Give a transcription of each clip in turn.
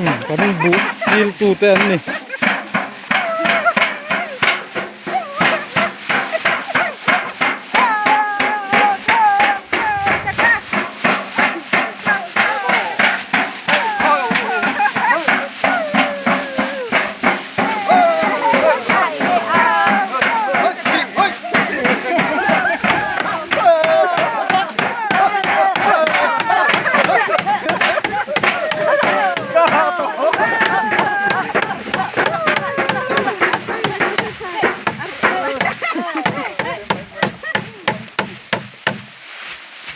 Kan buh chil tute an ni.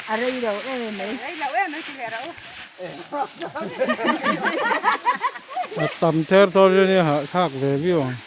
A rei lo em mai. A tam ther tawh hian i hahthlak ve viau ang.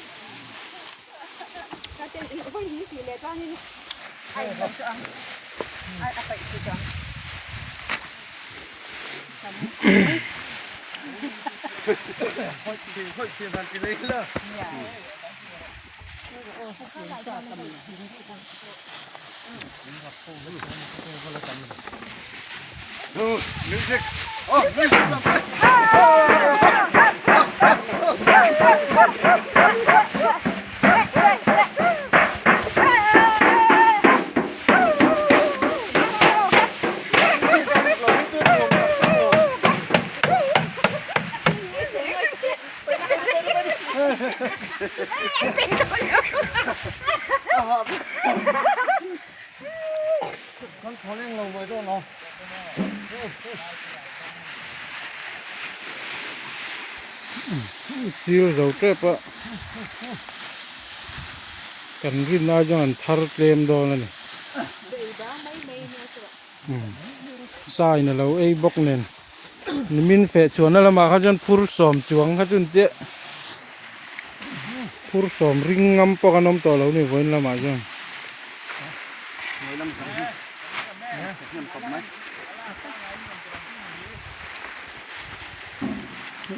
Chil zo tep a kan rin ai chuan an thar tlem dawn a ni sain a lo ei bawk nen nimin feh chhuahna lamah kha chuan phur sawm chuang kha chu an tia phur sawm ring ngam pawh an awm tawh lo a ni vawiin lamah chuan.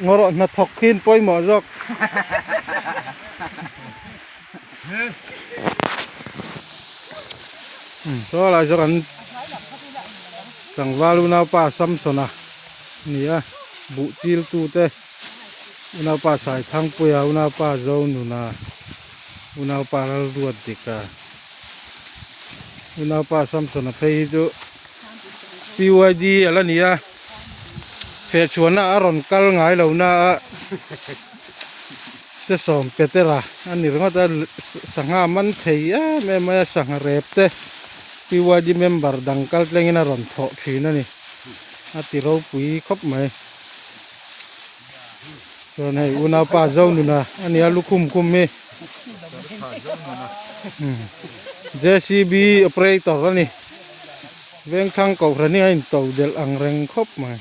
Ngawrawh hnathawk khi an pawimawh zawk. Saw lai zawk an tlangval unaupa Samsona ni a, buh chil tute unaupa Saithangpuia, unaupa Zonuna, unaupa Lalruatdika, unaupa Samsona phei hi chu PYD a la ni a, fehchhuahna a rawn kal ngai lo na a sesawm petera a ni ringawt a sangha man thei em em mai a sangha rep te PYD member dang kal tlengin a rawn thawh thin a ni a ti ropui khawp mai chuan hei unaupa Zonuna a nia lukhum khum hi JCB operator a ni. Vengthlang kohhran hi a into delh ang reng khawp mai.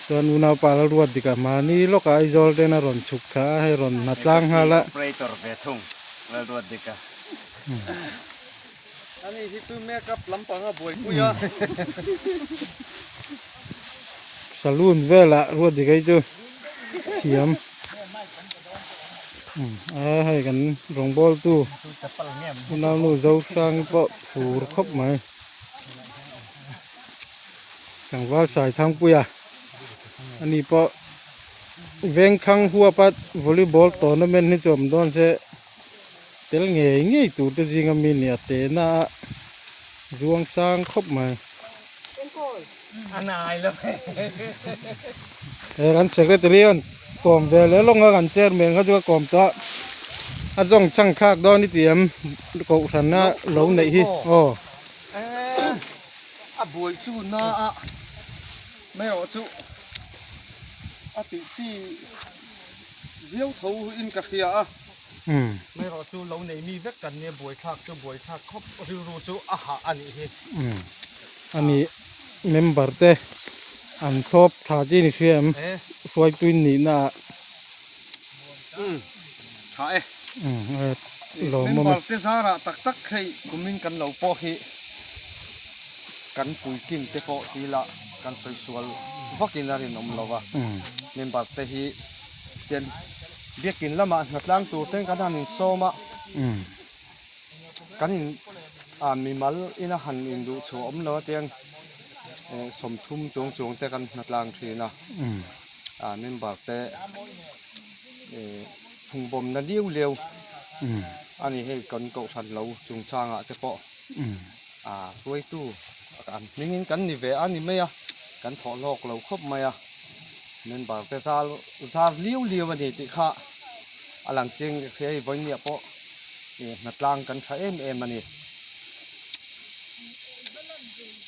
Chuan unaupa la ruat dik a mahni lawkah Aizawl ten a rawn chhuk thla a, hei rawn hna tlang nghal a. Operator ve thung la ruat dik a. Ani hi chu make up lampang a buaipui a. Saloon velah ruat dik hi chu thiam. A hei kan rawngbawltu unaunu Zosang pawh phur khawp mai tlangval Saithangpuia ani pawh Vengthlang huapa volleyball tournament hi chu awm dawn se tel ngei ngei tur te zinga mi nia tehna a zuang sang khawp mai. He kan secretary an kawm ve leh lawng a kan chairman kha chu a kawm tawh a a zawng chhang thlak dawn i ti em kohhran a lo neih hi aw. A buai chu na a mai erawh chu a tih chi viau tho in ka hria a mai erawh chu lo nei mi vek kan nia buai thlak chu buai thlak khawp rilru chu a hah a nih hi. Ani member te an thlawp tha chi ni hria em hruaitui nihna ah. Tha e. Member te zarah tak tak hei kumin kan lo pawh hi kan puitlin te pawh ti ila kan sawi sual vakin a rinawm lo va. Member te hi tian biakin lamah hnatlang tur ten kan han insawm a. Kan in ah mimal ina han induh chhuah awm lo a tiang 30 chuang chuang te kan hnatlang thin a. Ah member te phungbawmna liu liau a ni hei kan kohhran lo chungchangah te pawh ah hruaitu an hmingin kan ni ve a ni mai a kan thawh hlawk lo khawp mai a member te zar zar liu liau a ni tih kha a lang chiang hei vawinia pawh hnatlang kan tha em em a ni.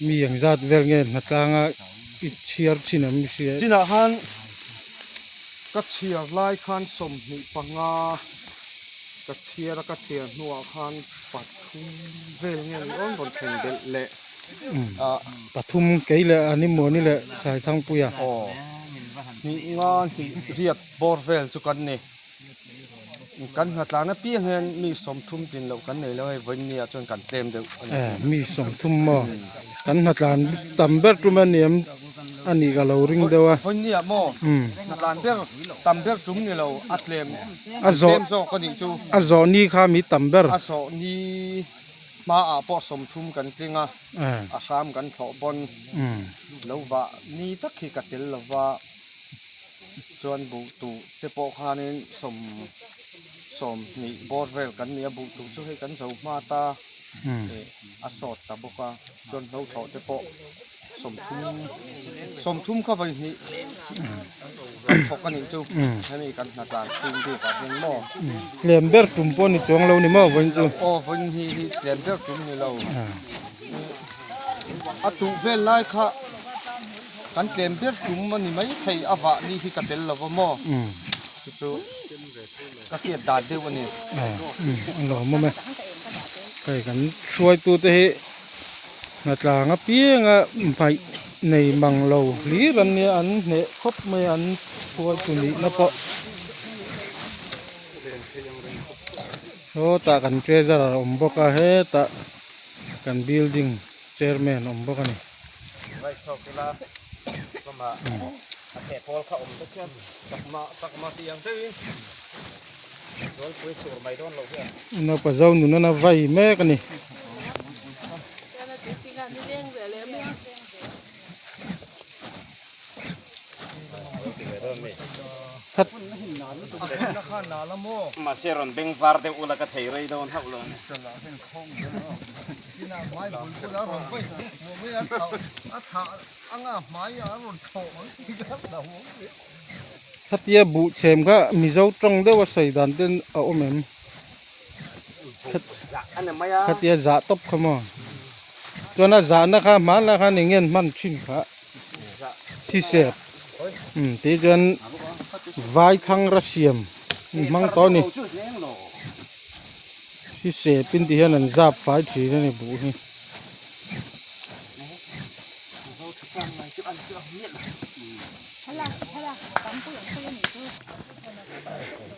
Mi engzat vel nge hnatlanga i chhiar chin ang hria. Chinah khan ka chhiar lai khan 25 ka chhiar a, ka chhiar hnuah khan pathum vel nge ni awm rawn thlen belh leh a. Pathum kei leh a ni muani leh Saithangpuia. Aw, hnih nga hnih riat bawr vel chu kan ni. Kan hnatlan apiang hian mi 30 tin loh kan nei lo hei vawinia chuan kan tlem deuh a ni. Mi 30 maw? Kan hnatlan tam ber tum a niam a nih ka lo ring deuh a. Vawinia maw? Hnatlan ber tam ber tum ni lo a tlem a tlem zawk a nih chu. A zawh ni kha mi tam ber. A zawh ni hmaah pawh 30 kan tling a, a hram kan thlawh pawn lo vah ni tak hi ka tel lo va. Chuan buh tuh te pawh khanin sawm 20 bawr vel kan ni a, buh tuh chu hei kan zo hma ta eh a sawt ta bawk a, chuan hlo thlawh te pawh 30 30 kha vawi hnih kan thawk a nih chu hemi kan hna tlan chhung bik ah hian maw. Tlem ber tum pawh ni chuang lo ni maw vawiin chu. Aw vawiin hi hi tlem ber tum ni lo a tuh vel lai kha. Kan tlem ber tum a ni mai thei a vah ni hi ka tel lo va maw? Chu chu ka hriat dan deuh a ni. A lawmawm e. Hei kan hruaitute hi hnatlang apianga hmaih nei mang lo hlir an nia an hneh khawp mai a an hruaitu nihna pawh. Sawtah kan treasurer a awm bawk a hetah kan building chairman a awm bawk a ni. Naupa zo nunana vai mek a ni. Khatia buh chhem kha Mizo tawng deuh a sawi dan ten a awm em? Khatia zah tawp kha maw? Chuan a zahna kha hmanlai khan eng nge an hman thin kha? Sisep umm tih chuan Vaithang Rasiam an hmang tawh a ni. Sisep in ti hian an zap fai thin a ni buh hi.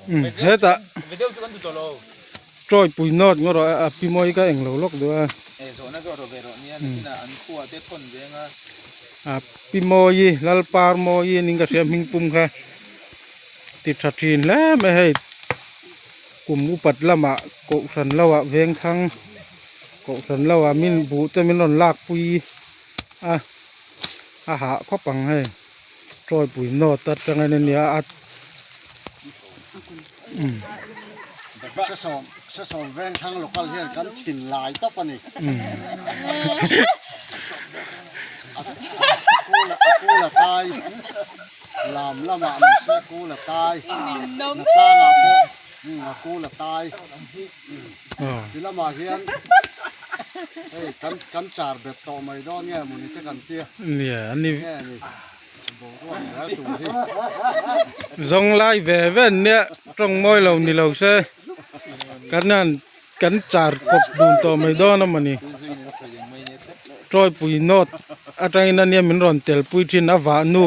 Umm hetah Tawipui nawt ngawt rawh a pi mawi ka englo lawk duh a. A pi mawi Lalpar mawi aning ka hria hming pum kha ti tha thin hle mai hei kum upat lamah kohhran lo ah veng thlang kohhran lo ah min buh te min rawn lak pui a a hah khawp ang hei tawipui nawt atangin ania a. Sesawm Vengthlang local hian kan thin lai tawp a ni. A kul a tai lam lamah ni se a kul a tai Natlangah pawh a kul a tai ti lamah hian hei kan char bet tawh mai dawn nge mawni te kan tia nge ni. Zawng lai ve ve an nia tawng mawi lo ni lo se kan han kan char kawp dun tawh mai dawn a mawni tawipui nawt atangin ania min rawn tel pui thin a vah nu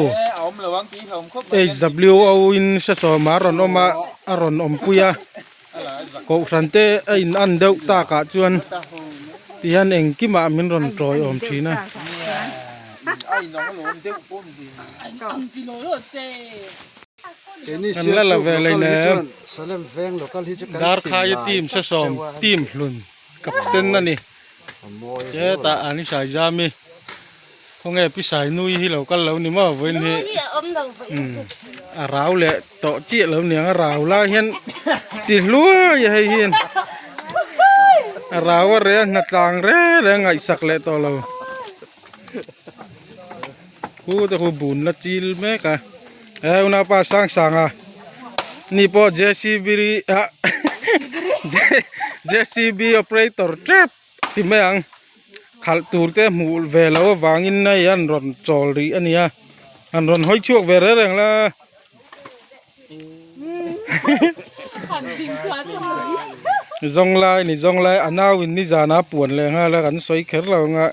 HWO in hresawm a rawn awm a a rawn awmpui a kohhran te a in an deuh takah chuan tihian engkimah min rawn tawiawm thin a. Kan la la ve lei nen Darkhaia team sesawm team hlun captain a ni hetah an saizam i. Khawnge pi Sainui hi lo kal lo ni maw vawiin hi a rau leh tawh chiah lo niang a rau lai hian ti hluai a hei hian a rau a reh a hna tlang reng reng ngaihsak leh tawh lo khu te khu bun la chil mek a he unaupa sang sang a ni pawh J_C_B ah J_C_B operator tep ti mai ang. Khalh tur te hmuh ve loh avangin hei an rawn chawl rih a nia an rawn hawi chhuak ve reng reng la zawng lai ni zawng lai a nau in nizan a puan leh nghal a kan sawi kher lo ang a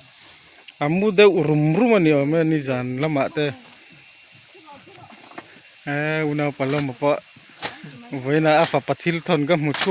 a mu deuh rum rum a ni awm e nizan lamah te eh unaupa lawma pawh vawiinah a fapa thil thawn ka hmu chhuak.